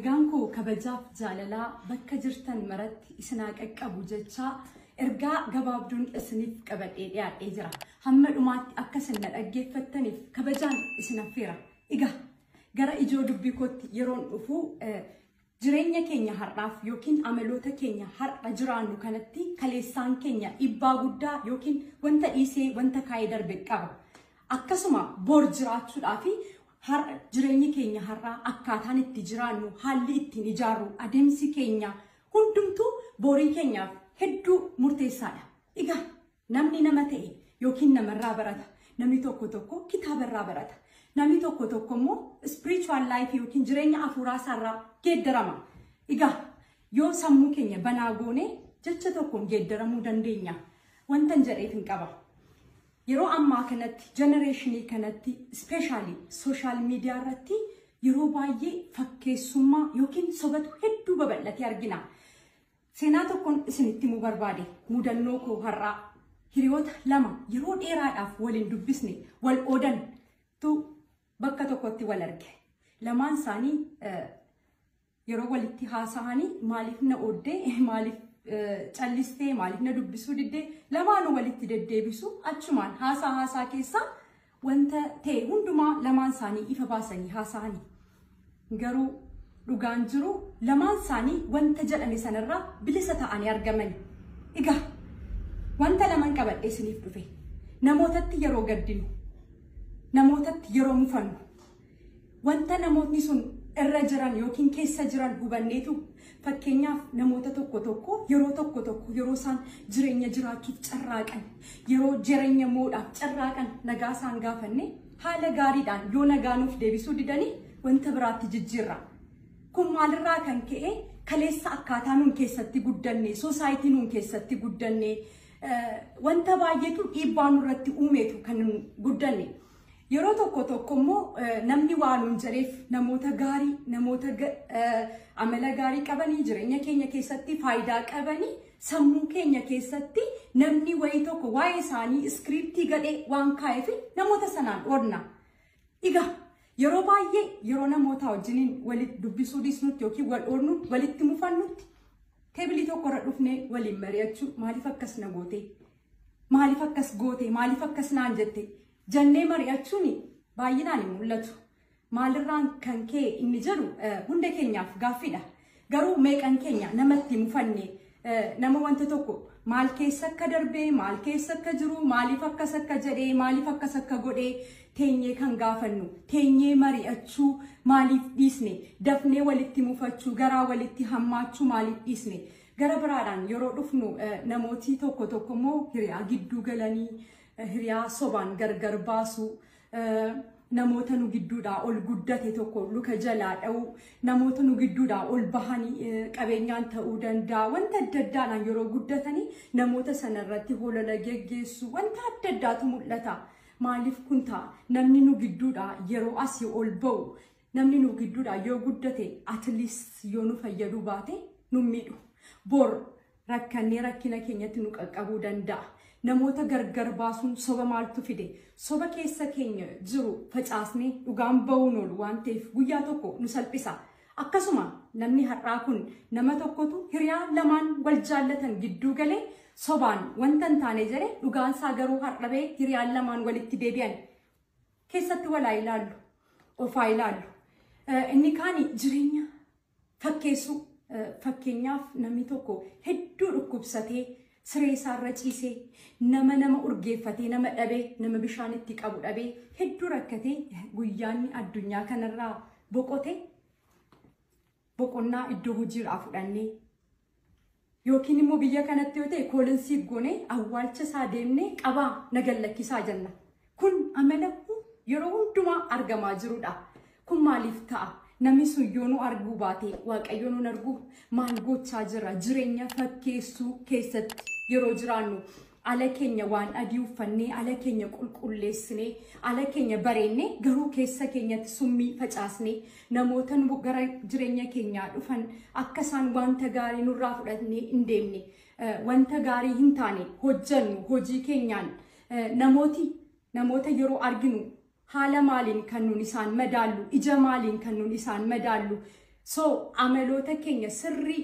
Nagaan koo kabajaaf jaalalaa bakka jirtan maratti isinaa qaqqabu jechaa ergaa gabaabduun isiniif qabadhee dhiyaadhee jira. Hamma dhumaatti akka isin na dhaggeeffattaniif kabajaan isin affeera. Egaa gara ijoo dubbii kootti yeroon dhufu, jireenya keenya har'aaf yookiin amaloota keenya har'a jiraannu kanatti kaleessaan keenya dhiibbaa guddaa yookiin wanta dhiisee wanta kaa'ee darbe qaba. Akkasuma bor jiraachuudhaa fi har'a jireenyi keenya har'aa, akkaataan itti jiraannu, haalli ittiin ijaarru, adeemsi keenya hundumtuu borii keenyaaf hedduu murteessaadha. Egaa namni nama ta'e yookiin namarraa barata. Namni tokko tokko kitaabarraa barata. Namni tokko tokko immoo spiritual life yookiin jireenya hafuuraa isaarraa geeddarama. Egaa yoo sammuu keenya banaa goone, jecha tokkoon geeddaramuu dandeenya. Wanta hin jedheef hin qaba. Yeroo ammaa kanatti, generation kanatti, especially social media irratti yeroo baay'ee fakkeessummaa yookiin sobatu hedduu babal'atee argina. Seenaa tokkoon isinitti himuu barbaade. Mudannoo koo har'aa, hiriyoota lama yeroo dheeraadhaaf waliin dubbisne, wal oodantu bakka tokkotti wal arge. Lamaan isaanii yeroo walitti haasa'anii, maaliif na ooddee, maaliif callistee, maaliif na dubbisuu diddee, lamaanuu walitti deddeebisu. Achumaan haasaa haasaa keessaa wanta ta'e hundumaa lamaan isaanii ifa baasanii haasa'anii. Garuu dhugaan jiru, lamaan isaanii wanta jedhame sanarraa bilisa ta'anii argaman. Egaa wanta lamaan qabadhee isiniif dhufe. Namootatti yeroo gaddinu, namootatti yeroo mufannu, wanta namootni sun irra jiran yookiin keessa jiran hubanneetu, fakkeenyaaf namoota tokko tokko yeroo tokko tokko yeroo isaan jireenya jiraachuuf carraaqan, yeroo jireenya moodhaaf carraaqan, nagaa isaan gaafanne haala gaariidhaan yoo nagaa nuuf deebisuu didanii, wanta biraatti jijjiirra. Kun maalirraa kan ka'e? Kaleessa akkaataa nuun keessatti guddanne, society nuun keessatti guddanne, wanta baay'eetu dhiibbaa nurratti uumeetu kan nuun guddanne. Yeroo tokko tokko immoo namni waa nuun jedheef, namoota gaarii, namoota amala gaarii qabanii, jireenya keenya keessatti faayidaa qabanii, sammuu keenya keessatti namni wayii tokko waa'ee isaanii script gadhee waan kaa'eef namoota sanaan oodna. Egaa yeroo baay'ee yeroo namoota wajjiniin walitti dubbisuu dhiisnutti yookiin wal oodnu, walitti mufannutti, table tokko irra dhufnee waliin mari'achuu, maaliif akkas na goote, maaliif akkas goote, maaliif akkas naan jette jennee mari'achuun baay'inaan hin mul'atu. Maalirraan kan ka'e inni jedhu hunda keenyaaf gaaffiidha. Garuu meeqan keenya namatti mufanne, nama wanta tokko maal keessa akka darbee, maal keessa akka jiru, maaliif akkas akka jedhee, maaliif akkas akka godhee teenyee kan gaafannu, teenyee mari'achuu maaliif dhiisne? Dafnee walitti mufachuu, garaa walitti hammaachuu maaliif dhiisne? Gara biraadhaan yeroo dhufnu, namooti tokko tokko immoo hiriyaa gidduu galanii hiriyaa sobaan gargar baasuu, namoota nu gidduudhaa ol guddate tokko luka jalaa dha'uu, namoota nu gidduudhaa ol bahanii, qabeenyaan ta'uu danda'a, wanta adda addaadhaan yeroo guddatanii namoota sanarratti holola geggeessu, wanta adda addaatu mul'ata. Maaliif kun ta'a? Namni nu gidduudhaa yeroo asii ol ba'u, namni nu gidduudhaa yoo guddate, at least yoo nu fayyaduu baate nu miidhu. Bor rakkannee rakkina keenyatti nu qaqqabuu danda'a. Namoota gargar baasuun soba maaltu fide? Soba keessa keenya jiru facaasnee dhugaan ba'uun oolu waan ta'eef guyyaa tokko nu salphisa. Akkasuma namni har'aa kun, nama tokkotu hiriyaa lamaan wal jaallatan gidduu galee sobaan wanta hin taane jedhe. Dhugaan isaa garuu har'a ba'ee hiriyaan lamaan walitti deebi'an. Keessatti walaa ilaallu, ofaa ilaallu. Inni kaani jireenya fakkeessuu. Fakkeenyaaf namni tokko hedduu dhukkubsatee siree isaarra ciisee, nama urgeeffatee, nama dhabee, nama bishaan itti qabu dhabee, hedduu rakkatee, guyyaanni addunyaa kanarraa boqote, boqonnaa iddoo hojiirraa fudhannee, yookiin immoo biyya kanatti yoo ta'e koolinsii goonee awwaalcha isaa deemnee qabaa na gallakkisaa jenna. Kun amala yeroo hundumaa argamaa jirudha. Kun maaliif ta'a? Namni sun yoo nu arguu baate, Waaqayyo nu arguu maal gochaa jira? Jireenya fakkeessuu keessatti yeroo jiraannu, ala keenya waan adii uffannee, ala keenya qulqulleessinee, ala keenya bareennee, garuu keessa keenyatti summii facaasnee, namoota nu gara jireenya keenyaa dhufan akka isaan wanta gaarii nurraa fudhatnee hin deemne, wanta gaarii hin taane hojjannu hojii keenyaan, namoota yeroo arginu haala maaliin kan nun isaan madaallu, ija maaliin kan nun isaan madaallu? So amaloota keenya sirrii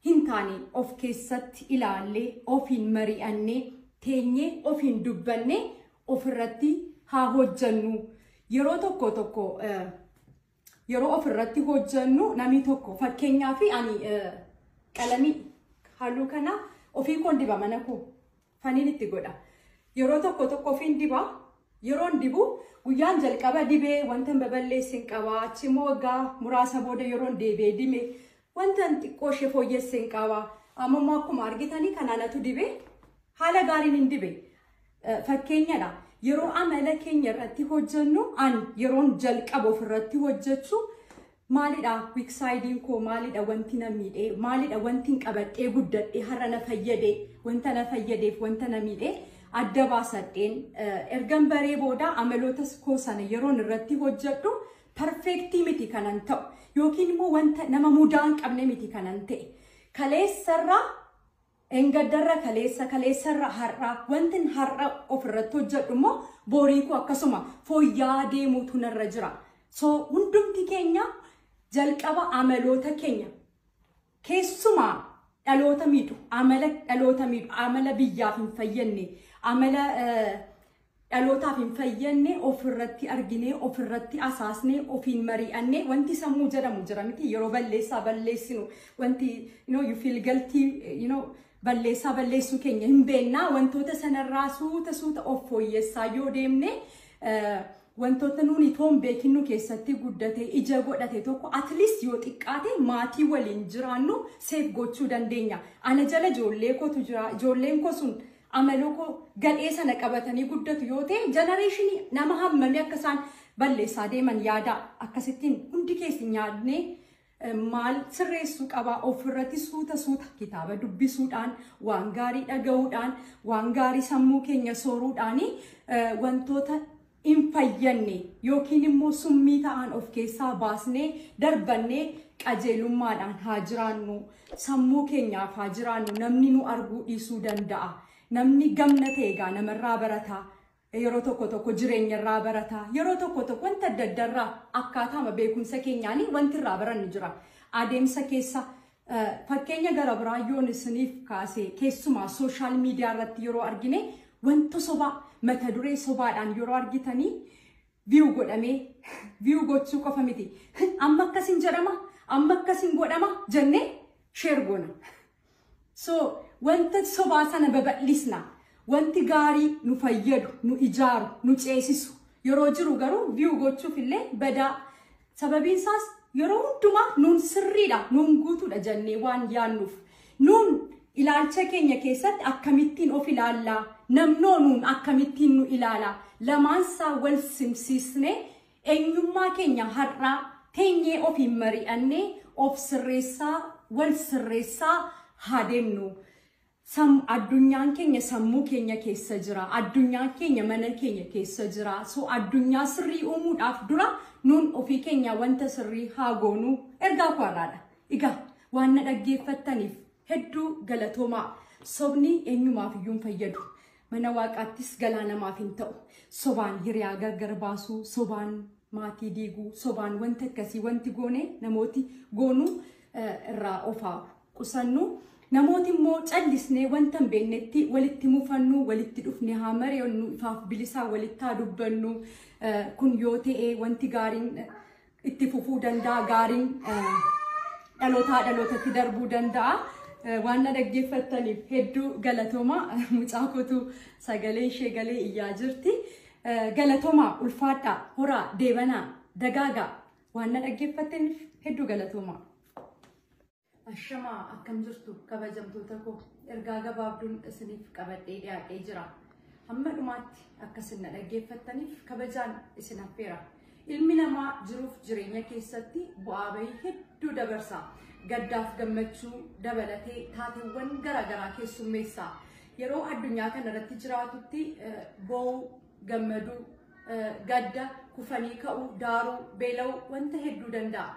hin taane of keessatti ilaallee, ofiin mari'annee, teenyee ofiin dubbannee ofirratti haa hojjannu. Yeroo tokko tokko yeroo ofirratti hojjannu namni tokko fakkeenyaaf ani qalamii halluu kana ofii koon diba mana koo faniin itti godha. Yeroo tokko tokko ofiin diba. Yeroon dibu guyyaan jalqaba dibee wanta baballeessin qaba. Achi immoo waggaa muraasa booda yeroon deebi'ee dime wanta xiqqoo ishee fooyyessin qaba. Amma immoo akkuma argitanii kanaanatu dibee haala gaariin hin dibe. Fakkeenyadha. Yeroo amala keenya irratti hojjennu ani yeroon jalqaba ofirratti hojjechuu maalidha weak sideiin koo, maalidha wanti na miidhee, maalidha wanti hin qabadhee guddadhee har'a na fayyadee, wanta na fayyadeef wanta na miidhee adda baasadheen ergan baree booda amaloota koo sana yeroon irratti hojjedhu perfect miti kanan ta'u yookiin immoo wanta nama mudaa hin qabne miti kanan ta'e. Kaleessarraa engaddarra kaleessa, kaleessarra har'aa, wanti har'a ofirratti hojjedhu immoo borii koo akkasuma fooyya'aa deemuutu narra jira. So hundumti keenya jalqaba amaloota keenya keessumaa dhaloota miidhu, amala dhaloota miidhu, amala biyyaaf hin fayyadne, amala dhalootaaf hin fayyadne ofirratti arginee, ofirratti asaasnee, ofiin mari'annee wanti sammuu jedhamu jira miti yeroo balleessaa balleessinu wanti you feel guilty, balleessaa balleessuu keenya hin beennaa. Wantoota sanarraa suuta suuta of fooyyessaa yoo deemne wantoota nuuni toon beekinu keessatti guddate ija godhate tokko at least yoo xiqqaate maatii waliin jiraannu seef gochuu dandeenya. Ana jala ijoollee kootu jira. Ijoolleen koo sun amaloo koo gadhee sana qabatanii guddatu yoo ta'e generation nama hammamii akka isaan balleessaa deeman yaada. Akkasittiin hundi keessa nyaadnee maal sirreessuu qabaa ofirratti suuta suuta kitaaba dubbisuudhaan, waan gaarii dhaga'uudhaan, waan gaarii sammuu keenya sooruudhaan wantoota hin fayyadne yookiin immoo summii ta'an of keessaa baasnee darbannee qajeelummaadhaan haa jiraannu, sammuu keenyaaf haa jiraannu. Namni nu arguu dhiisuu danda'a. Namni gamna ta'e egaa namarraa barataa. Yeroo tokko tokko jireenyarraa barataa. Yeroo tokko tokko wanta adda addaarraa akkaataama beekumsa keenyaanii wanti irraa barannu jira. Adeemsa keessa fakkeenya gara biraa yoon isiniif kaase keessumaa social media irratti yeroo argine wanta sobaa mata duree sobaadhaan yeroo argitanii view godhamee view gochuu qofa miti. Amma akkasiin jedhama, amma akkasiin godhama jennee share goona. So wanta sobaa sana babal'isna. Wanti gaarii nu fayyadu, nu ijaaru, nu ceesisu yeroo jiru garuu view gochuuf illee badaa. Sababiin isaas yeroo hundumaa nuun sirriidha, nuun guutuudha jennee waan yaannuuf. Nuun ilaalcha keenya keessatti akkamittiin of ilaallaa, namnoo nuun akkamittiin nu ilaalaa, lamaansaa wal simsiisnee eenyummaa keenya har'aa teenyee ofiin mari'annee of sirreessaa, wal sirreessaa haa deemnu. Addunyaan keenya sammuu keenya keessa jira. Addunyaan keenya mana keenya keessa jira. So addunyaa sirrii uumuudhaaf dura nuun ofii keenya wanta sirrii haa goonuu ergaa koo har'aadha. Egaa waan na dhaggeeffattaniif hedduu galatoomaa. Sobni eenyumaaf iyyuu hin fayyadu. Mana waaqaattis galaa namaaf hin ta'u. Sobaan hiriyaa gargar baasuu, sobaan maatii diiguu, sobaan wanta akkasii wanti goone namooti goonuu irraa ofaa qusannu. Namooti immoo callisnee wanta hin beeknetti walitti mufannu, walitti dhufne haa mari'annu, ifaaf bilisaa walitti haa dubbannu. Kun yoo ta'e wanti gaariin itti fufuu danda'a, gaariin dhalootaa dhalootatti darbuu danda'a. Waan na dhaggeeffattaniif hedduu galatooma. Mucaa kootu sagalee ishee galee iyyaa jirti. Galatooma, ulfaadhaa, horaa, deebanaa, dagaagaa. Waan na dhaggeeffattaniif hedduu galatooma. Ashamaa, akkam jirtu kabajamtoota koo? Ergaa gabaabduun isiniif qabadhee dhiyaadhee jira. Hamma dhumaatti akka isin na dhaggeeffattaniif kabajaan isin affeera. Ilmi namaa jiruuf jireenya keessatti bu'aa bahii hedduu dabarsa. Gaddaaf gammachuu dabalatee taateewwan garaagaraa keessummeessa. Yeroo addunyaa kana irratti jiraatutti boo'uu, gammaduu, gadda, kufanii ka'uu, daaruu, beela'uu wanta hedduu danda'a.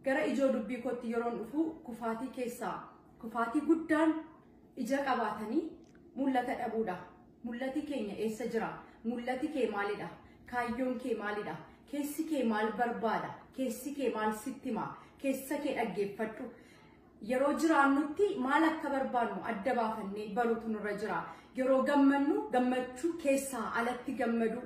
Gara ijoo dubbii kootti yeroon dhufu kufaatii keessaa kufaatii guddaan ija qabaatanii mul'ata dhabuudha. Mul'ati keenya eessa jira? Mul'ati kee maalidha? Kaayyoon kee maalidha? Keessi kee maal barbaada? Keessi kee maal sitti hima? Keessa kee dhaggeeffadhu. Yeroo jiraannutti maal akka barbaannu adda baafannee baruutu nurra jira. Yeroo gammannu gammachuu keessaa alatti gammadu,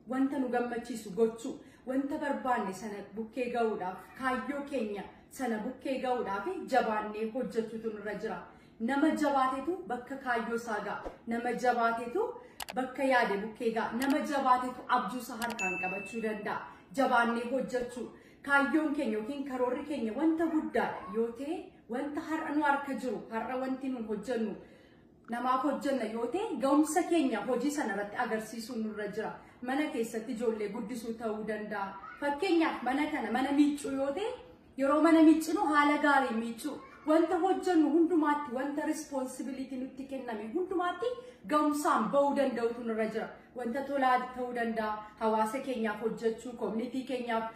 wanta nu gammachiisu gochuu, wanta barbaanne sana bukkee ga'uudhaaf, kaayyoo keenya sana bukkee ga'uudhaaf jabaannee hojjechuutu nurra jira. Nama jabaatetu bakka kaayyoo isaa ga'a. Nama jabaatetu bakka yaade bukkee ga'a. Nama jabaatetu abjuu isaa harkaan qabachuu danda'a. Jabaannee hojjechuu. Kaayyoon keenya yookiin karoorri keenya wanta guddaadha yoo ta'e, wanta har'a nu harka jiru, har'a wanti nu hojjennu namaaf hojjenna yoo ta'e, ga'umsa keenya hojii sana irratti agarsiisuu nurra jira. Mana keessatti ijoollee guddisuu ta'uu danda'a. Fakkeenyaaf mana kana mana miiccuu yoo ta'e, yeroo mana miiccinu haala gaarii miiccuu. Wanta hojjennu hundumaatti, wanta responsibility nutti kenname hundumaatti ga'umsaan ba'uu danda'utu nurra jira. Wanta tolaa ta'uu danda'a, hawaasa keenyaaf hojjechuu, community keenyaaf,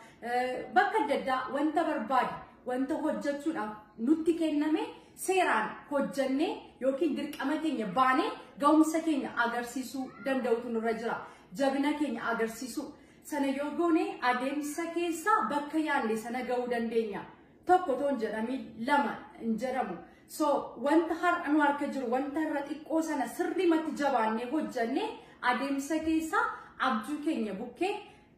bakka adda addaa wanta barbaade, wanta hojjechuudhaaf nutti kenname seeraan hojjennee yookiin dirqama keenya baanee ga'umsa keenya agarsiisuu danda'utu nurra jira. Jabina keenya agarsiisuu. Sana yoo goone adeemsa keessa bakka yaadne sana ga'uu dandeenya. Tokko toon jedhamii lama hin jedhamu. So wanta har'a nu harka jiru, wanta irra xiqqoo sana sirriimatti jabaannee hojjennee adeemsa keessa abjuu keenya bukkee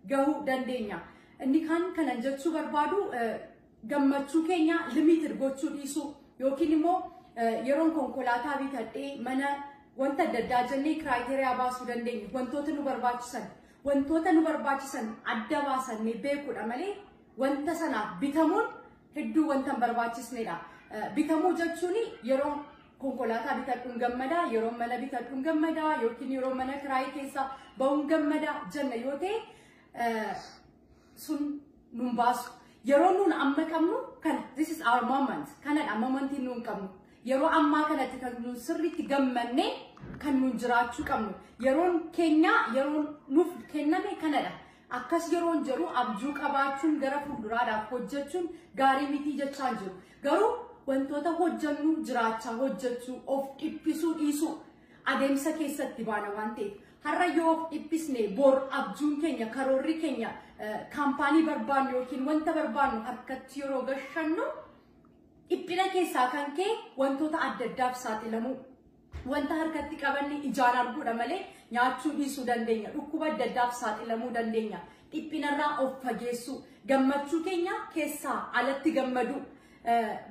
gahuu dandeenya. Inni kaan kanan jechuu barbaadu, gammachuu keenya limited gochuu dhiisuu yookiin immoo yeroon konkolaataa bitadhee, mana, wanta adda addaa jennee criteria baasuu dandeenya. Wantoota nu barbaachisan adda baasannee beekuudha malee wanta sanaaf bitamuun hedduu wanta hin barbaachisnedha. Bitamuu jechuun yeroo konkolaataa bitadhuun gammadaa, yeroo mana bitadhuun gammadaa, yookiin yeroo mana kiraayii keessa bahuun gammadaa jenna yoo ta'e, sun nun baasu. Yeroo nuun amma qabnu kana, this is our moment, kanadha momentiin nuun qabnu. Yeroo ammaa kanatti kan nuun sirriitti gammannee kan nuun jiraachuu qabnu. Yeroon keenya, yeroon nuuf kenname kanadha. Akkas yeroon jedhu abjuu qabaachuun, gara fuulduraadhaaf hojjechuun gaarii mitii jechaan jiru. Garuu wantoota hojjennu jiraachaa hojjechuu, of dhiphisuu dhiisuu, adeemsa keessatti baana waan ta'eef. Har'a yoo of dhiphisne, bor abjuun keenya, karoorri keenya, kaampaanii barbaannu yookiin wanta barbaannu harkatti yeroo gashannu, dhiphina keessaa kan ka'e wantoota adda addaaf saaxilamuu. Wanta harkatti qabanne ijaan arguudha malee nyaachuu dhiisuu dandeenya. Dhukkuba adda addaaf saaxilamuu dandeenya. Dhiphinarraa of fageessuu, gammachuu keenya keessaa alatti gammaduu,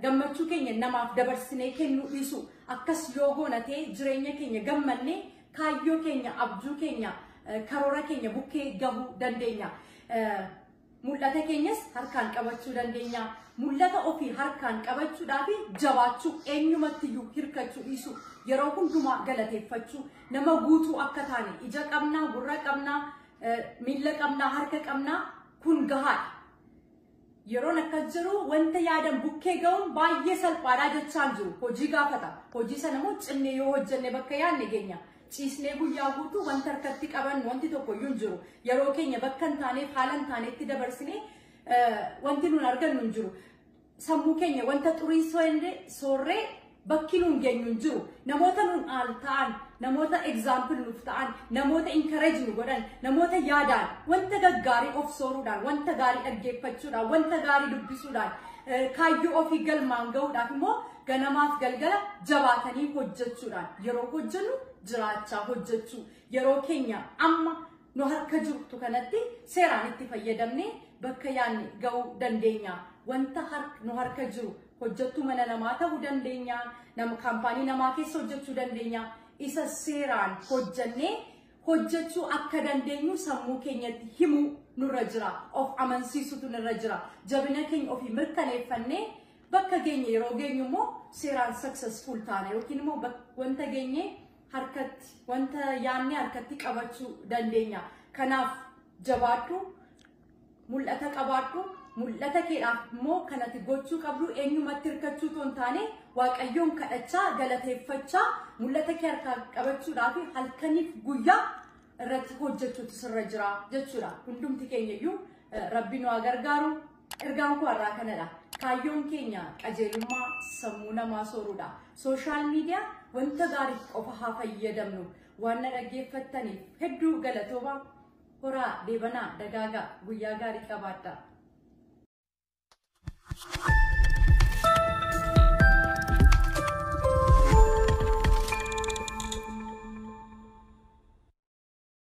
gammachuu keenya namaaf dabarsinee kennuu dhiisuu. Akkas yoo goona ta'e jireenya keenya gammannee kaayyoo keenya, abjuu keenya, karoora keenya bukkee gahuu dandeenya. Mul'ata keenyas harkaan qabachuu dandeenya. Mul'ata ofii harkaan qabachuudhaaf jabaachuu, eenyumattiyyuu hirkachuu dhiisuu, yeroo hundumaa galateeffachuu, nama guutuu akka taane, ija qabnaa, gurra qabnaa, miilla qabnaa, harka qabnaa, kun gahaadha. Yeroon akkas jiru wanta yaadan bukkee ga'uun baay'ee salphaadhaa jechaan jiru. Hojii gaafata. Hojii sana immoo cimnee yoo hojjenne bakka yaadne geenya. Ciisnee guyyaa guutuu wanta harkatti qabannu wanti tokko iyyuu hin jiru. Yeroo keenya bakka hin taaneef, haala hin taanetti dabarsinee wanti nuun argannu hin jiru. Sammuu keenya wanta xurii soorree bakki nuun geenyu hin jiru. Namoota nuun aal ta'an, namoota example nuuf ta'an, namoota encourage nu godhan, namoota yaadaan wanta gaggaarii of sooruudhaan, wanta gaarii dhaggeeffachuudhaan, wanta gaarii dubbisuudhaan, kaayyoo ofii galmaan gahuudhaaf immoo ganamaaf galgala jabaatanii hojjechuudhaan, yeroo hojjennu jiraachaa hojjechuu, yeroo keenya amma nu harka jirtu kanatti seeraan itti fayyadamnee bakka yaadne gahuu dandeenya. Wanta nu harka jiru, hojjettuu mana namaa ta'uu dandeenya, nama kaampaanii namaa keessa hojjechuu dandeenya. Isa seeraan hojjennee hojjechuu akka dandeenyu sammuu keenyatti himuu nurra jira. Of amansiisutu nurra jira. Jabina keenya ofii mirkaneeffannee bakka geenye yeroo geenyu immoo seeraan successful taana yookiin immoo wanta geenye harkatti, wanta yaadne harkatti qabachuu dandeenya. Kanaaf jabaadhu, mul'ata qabaadhu, mul'ata keedhaaf immoo kanati gochuu qabdu eenyumatti hirkachuu otoo hin taane, Waaqayyoon kadhachaa, galateeffachaa, mul'ata kee harkaa qabachuudhaaf halkaniif guyyaa irratti hojjechuutu sirra jira jechuudha. Hundumti keenya iyyuu Rabbi nu haa gargaaru. Ergaan koo har'aa kanadha. Kaayyoon keenya qajeelummaa sammuu namaa sooruudha. Social media wanta gaariif qofa haa fayyadamnu. Waan na dhaggeeffattaniif hedduu galatooma. Horaa, deebanaa, dagaagaa, guyyaa gaarii qabaadha.